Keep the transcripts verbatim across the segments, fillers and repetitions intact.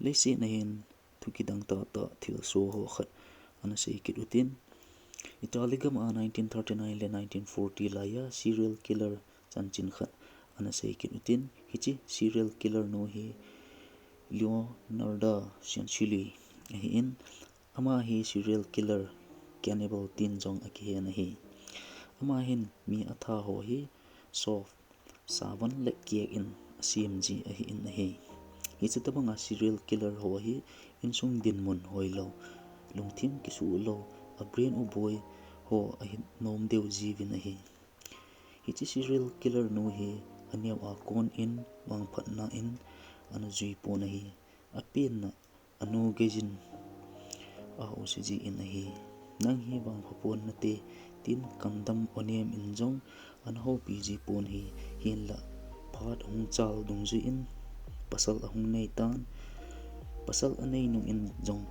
Leiset a hin thu kidang tahtah thilsoh ho khat ana sei kit utin. Italy gam a nineteen thirty-nine le nineteen forty laiya serial killer chanchin khat ana sei kit utin. Hiche serial killer nu hi Leonarda Cianciulli ahin, ama hi serial killer, cannibal tin jong akihen ahi. Ama hin mi atha ho hi soap, savon le cake in asem ji ahin ahi. Hiche tabanga serial killer ho hi insung dinmun hoilou, lungthim kisuhlou, a brain u boi ho ahi nom deu jiuvin ahi. Hiche serial killer nu hi aneo a kon in vangphatna in ana jui pon ahi. Apenna anu geiyin ahouse jin ahi. Nang hi vangpha pon nate, tin kamdam onem in jong ana houpi ji pon ahi. Hinlah phat ahung chal dungjuiyin pasal ahung nei tan. Pasal anei nung in jong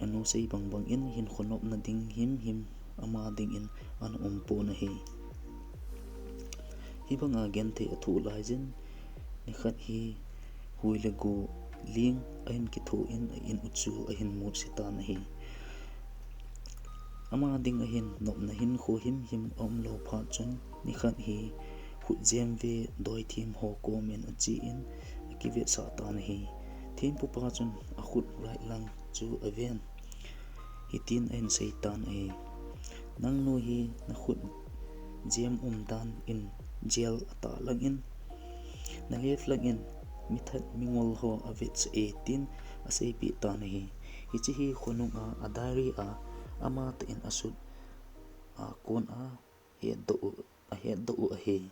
anu sei bangbang in hinkho nopna ding himhim ama dingin ana um pon ahi. Hibanga genthei athoh laiyin, nikhat hi hui le go ling ahin kithoh in a in u chu ahin mutse tan ahi. Ama dinga hin nopna hinkho himhim aumlou phat chun, nikhat hi khutjem ve doithem ho komin achen akivetsah tan ahi. Thempupa chun akhut right lang chu aven, hitin ahin sei tan ahi. Nangnu hi nakhut jem umdan in jail atah langin, na left langin mithat mingol ho avetsah e, tin aseipeh tan ahi. Hiche hi khonunga a diary a amatah in asut a kon a hetdoh u, ahetdoh u ahi.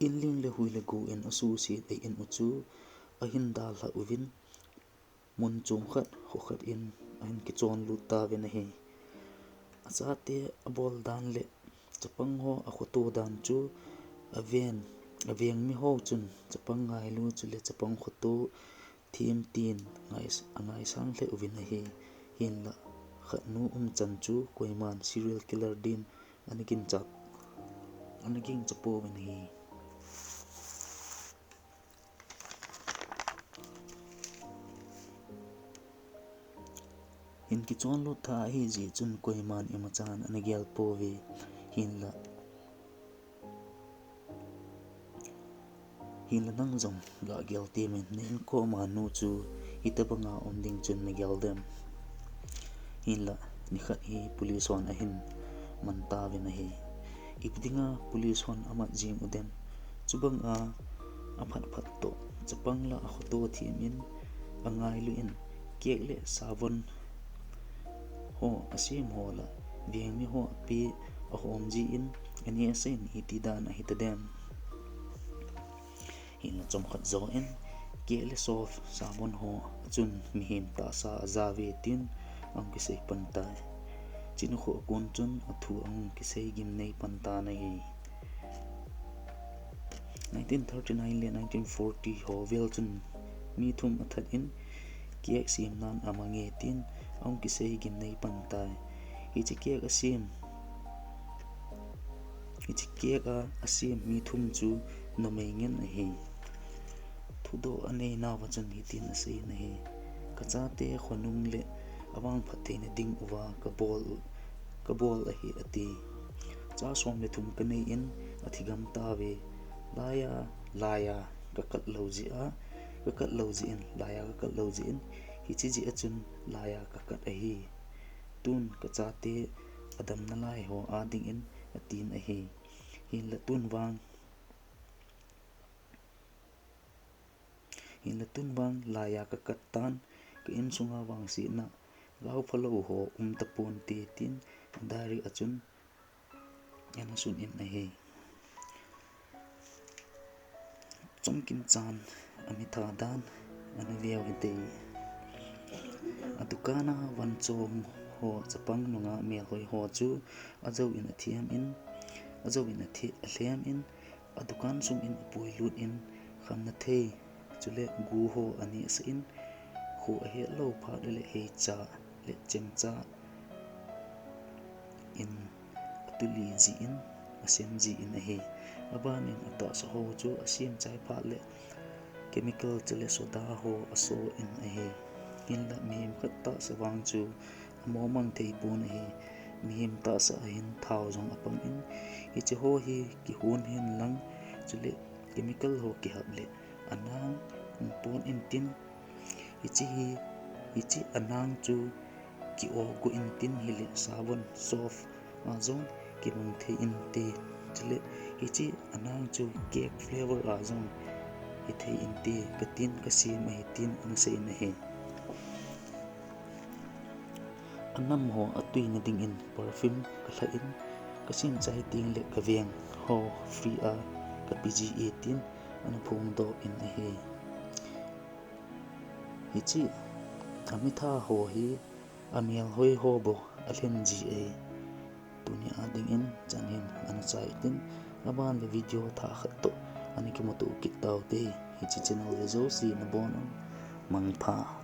Inling le hui le go in asuhset a in u chu ahin dalha uvin, mun chom khat, kho khat in ahin kichonlut tauvin ahi. Achate abol dan le chapang ho akhoto dan chu aven, aveng miho chun chapang ngailu chule chapang khoto them tin angai, angaisang lheh uvin ahi. Hinlah khatnu umchan chu koiman serial killer din ana gincha, ana gincha pouvin ahi. Hin kichonlut tha ahijeh chun koiman imachan ana gel pouve. Hinlah, hinlah nang jong gagel temin, na inkom a nu chu hitobanga um ding chun nagel dem? Hinlah nikhat hi police hon ahin man tauvin ahi. Ipi dinga police hon amat jing u dem? Chubanga aphat phat toh chapang lah a khoto them in, angailu in, cake le savon ho asem ho lah vengmi ho ape ahom jin, aneh asah in iti dan ahita dem? Hinlah chomkhat jouvin, cake le soap, savon ho achun mihem tahsa ajauve tin ahung kisei pan tai. Chuche nikho a kon chun athu ahung kisei gimnei pan tan ahi. Nineteen thirty-nine le nineteen forty ho vel chun mi thum athat in cake semnan amange tin ahung kisei gimnei pan tai. Hiche cake asem, hiche cake a asem mi thum chu numei ngen ahi. Thudoh anei nauva chun hitin asei in ahi. Kachate khonung le avangphat theina ding uva kabol u, kabol ahi ati. Cha som le thum kanei in athi gam tauve. Laiya, laiya kakat lou jeh a, kakat lou jeh in, laiya kakat lou jeh in, hiche jeh a chun laiya kakat ahi. Tun kachate adam nalai ho a dingin atin ahi. Hinlah tun vang, hinlah tun vang laiya kakat tan, ka insunga vangsetna gaophalou ho um taponte tin diary a chun ana sun in ahi. Chomkim chan amitha dan ana veu hite. Adukan a vanchom ho chapang nungah melhoi ho chu ajouvin athem in, ajouvin athe, alhem in, adukan sung in apuilut in, khamna thei chule gu ho aneh sah in, kho ahet lou phat le heicha le chemcha in atuli jin, asem jin ahi. Abanin atahsa ho chu asem chai phat le chemical chule soda ho aso in ahi. Hinlah mihem khat tahsa vang chu amomang thei pon ahi. Mihem tahsa a hin thao jong apang in, hiche ho hi kihon hen lang, chule chemical ho kihap le anang pon intin, hiche hi, hiche anang chu ki-o go intin, hile sabon, soap a jong kimang thei inte. Chule hiche anang chu cake flavor a jong hithei inte, katin kasem ahi tin ana sei in ahi. Anam ho atui na dingin perfume kalha in, kasem chai tengle kaveng ho free a kape ji e tin ana phongdoh in ahi. Hiche amitha ho hi amel hoi ho bou alhen ji e. Tunia dingin chan hin ana chai tin, aban le video thah khat toh ana kimuto kit taute. Hiche channel ve jouse nabon un, mangpha.